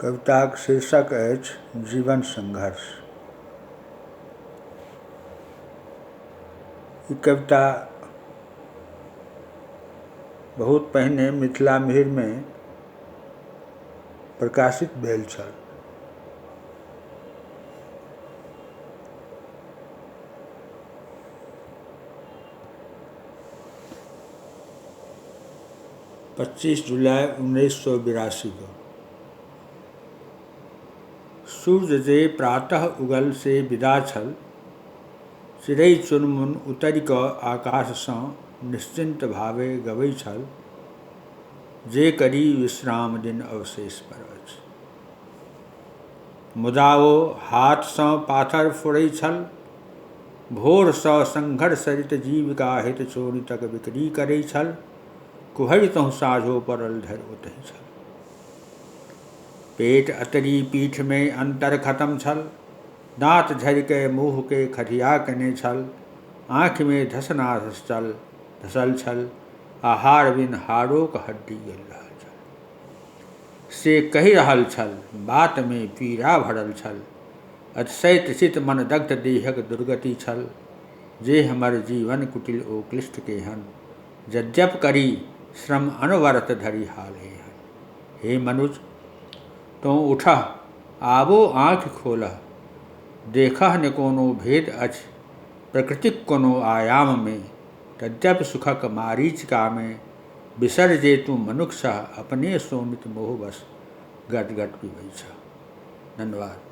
कविताक शीर्षक अछि जीवन संघर्ष। ई कविता बहुत पहिने मिथिला मिहिरमे प्रकाशित भेल छल। 25 जुलाई 1982 के। सूर्य जे प्रातः उगल से विदा छल, चिड़ै चुनमुन उतरि कऽ आकाशसँ निश्चिन्त भावे गबै छल जे करी विश्राम दिन अवशेष पर अछि। मुदा ओ हाथसँ पाथर फोड़ै छल, भोरसँ संघर्षरत जीविका हित शोणितक बिक्री करै छल, कुहरितहुँ साँझो पड़ल धरि ओतहि छल। पेट अतरी पीठमे अन्तर खतम छल, दाँत झड़ि मुँहके खधिया केने छल, आँखिमे धसना धसल छल आ हाड़ बिन हाड़ोक हड्डी गलि रहल छल। से कहि रहल छल, बातमे पीड़ा भरल छल, अतिशय तृषित मन दग्ध देहक दुर्गति छल जे हमर जीवन कुटिल ओ क्लिष्ट केहन, यद्यप करी श्रम अनवरत धरि हाल एहन। हे मनुज, तोँ उठह, आबो आँखि खोलह, देखह ने कोनो भेद अछि प्रकृतिक कोनो आयाममे, तद्यपि सुखक मारीचिकामे बिसरि जे तूँ मनुख छह, अपने शोणित मोहवश गट-गट पिबै छह। धन्यवाद।